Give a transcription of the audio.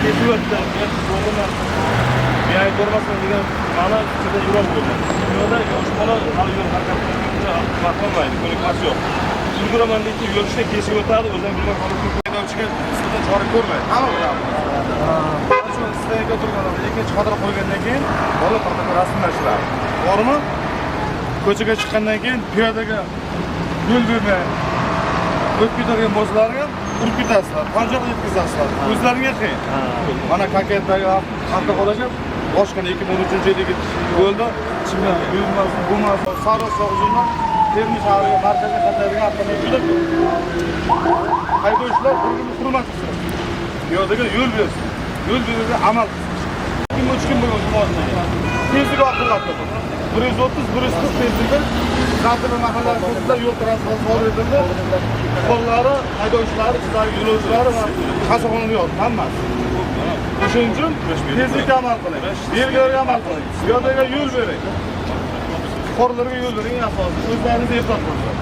Kesib o'tdi, men to'g'rimi, men aybdormasman degan ma'no fikrda yurolmayman. Dunyoda yosh bola hali yo'l harakatini nima qilmaydi, ko'nikmasi yo'q. Ulguraman deydi, yo'lishda kesib o'tadi, o'zi ham bilmay qolib. Haydovchiga nisbatan chora ko'rmaydi. Hamma biladi. Mana shu стоянка turgan odam ikkinchi qator qo'ygandan keyin bola protokol rasmiylashtiradi. To'g'rimi? Ko'chaga chiqqandan keyin piyodaga yo'l bermay o'tib ketadigan bo'lsalar ham urib ketasizlar, tan jarohat yetkazasizlar. O'zlaringga qiyin. Mana Kaketdagi avtohalokat boshqani 2013-yildagi bo'ldi. Yurmasin, bo'lmasin. Sariosiyo uzundan Termiz shahriga, markazga qatnaydigan avtomobil juda ko'p. Haydovchilar bir-birini hurmat qilsin. Piyodaga yo'l bersin. Yo'l berishga amal qilsin. Kim uch kun bo'lgan shu mashinaga. Tezlik oqillab turdi. 130, 140 tezlikda Zandibi mahallasi ko'chasida yo'l transport sodir etildi. Fuqarolari, haydovchilari, ichidagi yo'lovchilari va kasalxonada yotdi hammasi. O'shuning uchun tezlikka amal qiling. Belgilarga amal qiling. Piyodaga yo'l bering. Fuqarolarga yo'l bering, eng asosiysi. O'zlaringiz ehtiyot bo'lsin.